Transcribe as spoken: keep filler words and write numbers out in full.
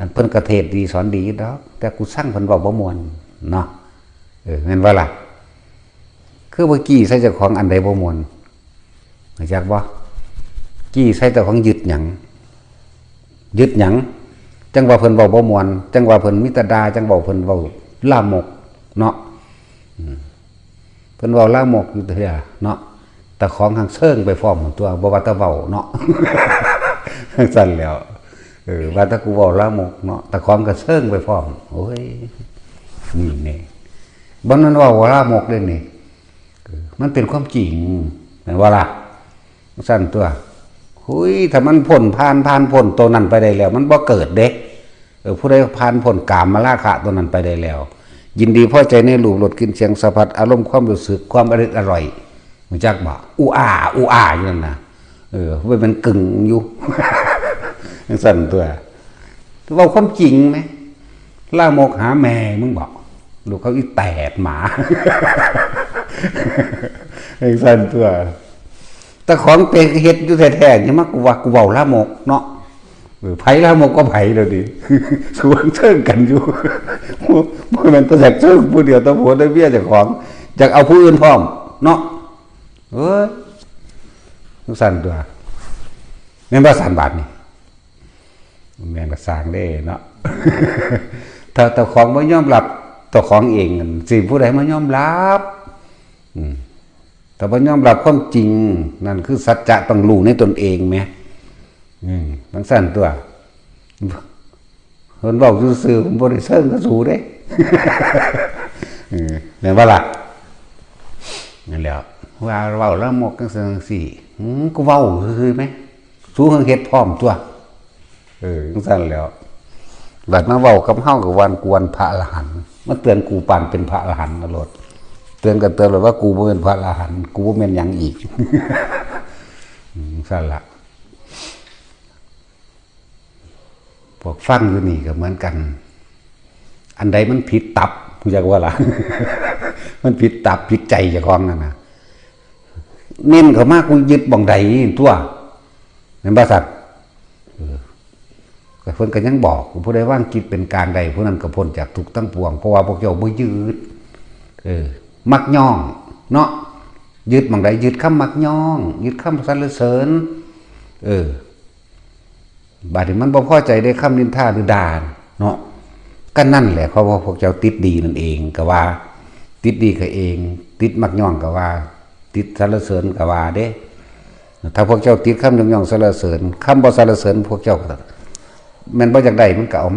อันเพิ่นก็เทศน์ดีสอนดีอยู่ดอก แต่กูซังเพิ่นเว้าบ่ม่วนเนาะ เออ แม่นบ่ล่ะ คือบ่กี้ใส่เจ้าของอันใดบ่ม่วน รู้จักบ่ กี้ใส่เจ้าของยึดหยัง ยึดหยัง จั่งว่าเพิ่นเว้าบ่ม่วน จั่งว่าเพิ่นมีแต่ด่า จั่งเว้าเพิ่นเว้าลามกเนาะ อืม เพิ่นเว้าลามกอยู่เทื่อเนาะ แต่ของหังเซิงไปพร้อมตัว บ่ว่าแต่เว้าเนาะ จั่งซั่นแหล้ว เออ ว่าแต่กูเว้าลามกเนาะ แต่ของก็เซิงไปพร้อม โอ้ย นี่แน่ บ่แม่นเว้าลามกเด้นี่ เออ มันเป็นความจริง แม่นบ่ล่ะ จั่งซั่นตัว หุย ถ้ามันพ้น ผ่าน ผ่านพ้นตัวนั้นไปได้แล้ว มันบ่เกิดเด้ เออ ผู้ใดผ่านพ้นกามราคะตัวนั้นไปได้แล้ว ยินดีพอใจในรูป รส กลิ่น เสียง สัมผัส อารมณ์ ความรู้สึก ความอร่อย อร่อย รู้จักบ่ อูอา อูอา อยู่นั่นน่ะ เออ มันเป็นกึ่งอยู่ จั่งซั่นตัว เว้าความจริงไหม ลามกหาแม่มึงบอก ลูกเขาอีแตดหมา จั่งซั่นตัว แต่ของไปเฮ็ดอยู่แท้ๆ นี่มากูว่ากูเว้าลามกเนาะ เออ ไผลามกก็ไผเดี๋ยวนี้ สวนเชิงกันอยู่ บ่แม่นแต่อยากเชิงผู้เดียว แต่ผัวได้เมียเจ้าของ อยากเอาผู้อื่นพร้อมเนาะ เอ้ย จั่งซั่นตัว แม่นบ่ซั่นบาดนี่ แม่นก็สร้างเด้เนาะ ถ้าเจ้าของบ่ยอมรับเจ้าของเอง สิผู้ใดมายอมรับ อืม ถ้าบ่ยอมรับความจริง นั่นคือสัจจะต้องรู้ในตนเองแหม อืม จั่งซั่นตัว เพิ่นเว้าซื่อๆ เพิ่นบ่ได้เชิงกับสูเด้ เออ แม่นบ่ล่ะ นั่นแหละ ว่าเว้าลามกจั่งซั่นจั่งซี้ อืม กูเว้าซื่อๆแหม สูเพิ่งเฮ็ดพร้อมตัว เออ จั่งซั่นแหล้ว บัดมาเว้ากับเฮาก็ว่ากูเป็นพระอรหันต์ มาเตือนกูปานเป็นพระอรหันต์นะโลด เตือนก็เตือนโลดว่ากูบ่เป็นพระอรหันต์ กูบ่แม่นหยังอีก อืม ซั่นล่ะ พวกฟังอยู่นี่ก็เหมือนกัน อันใดมันผิดตับ รู้จักว่าล่ะ มันผิดตับผิดใจเจ้าของนั่นน่ะ เน้นเข้ามากูยึดบ่องใดตัว แม่นบ่ซั่น เออ ก็เพิ่นก็ยังบอก ผู้ใดวางจิตเป็นกลางได้ ผู้นั้นก็พ้นจากทุกข์ทั้งปวง เพราะว่าพวกเจ้าบ่ยึด เออ มักย่อง เนาะ ยึดหม่องใด ยึดคำมักย่อง ยึดคำสรรเสริญ เออ บาดนี้มันบ่พอใจได้คำนินทาหรือด่าเนาะ ก็นั่นแหละ เพราะว่าพวกเจ้าติดดีนั่นเอง ก็ว่า ติดดีก็เอง ติดมักย่องก็ว่า ติดสรรเสริญก็ว่าเด้ ถ้าพวกเจ้าติดคำยกย่องสรรเสริญ คำบ่สรรเสริญพวกเจ้าก็ แม่นบ่อยากได้มันก็เอา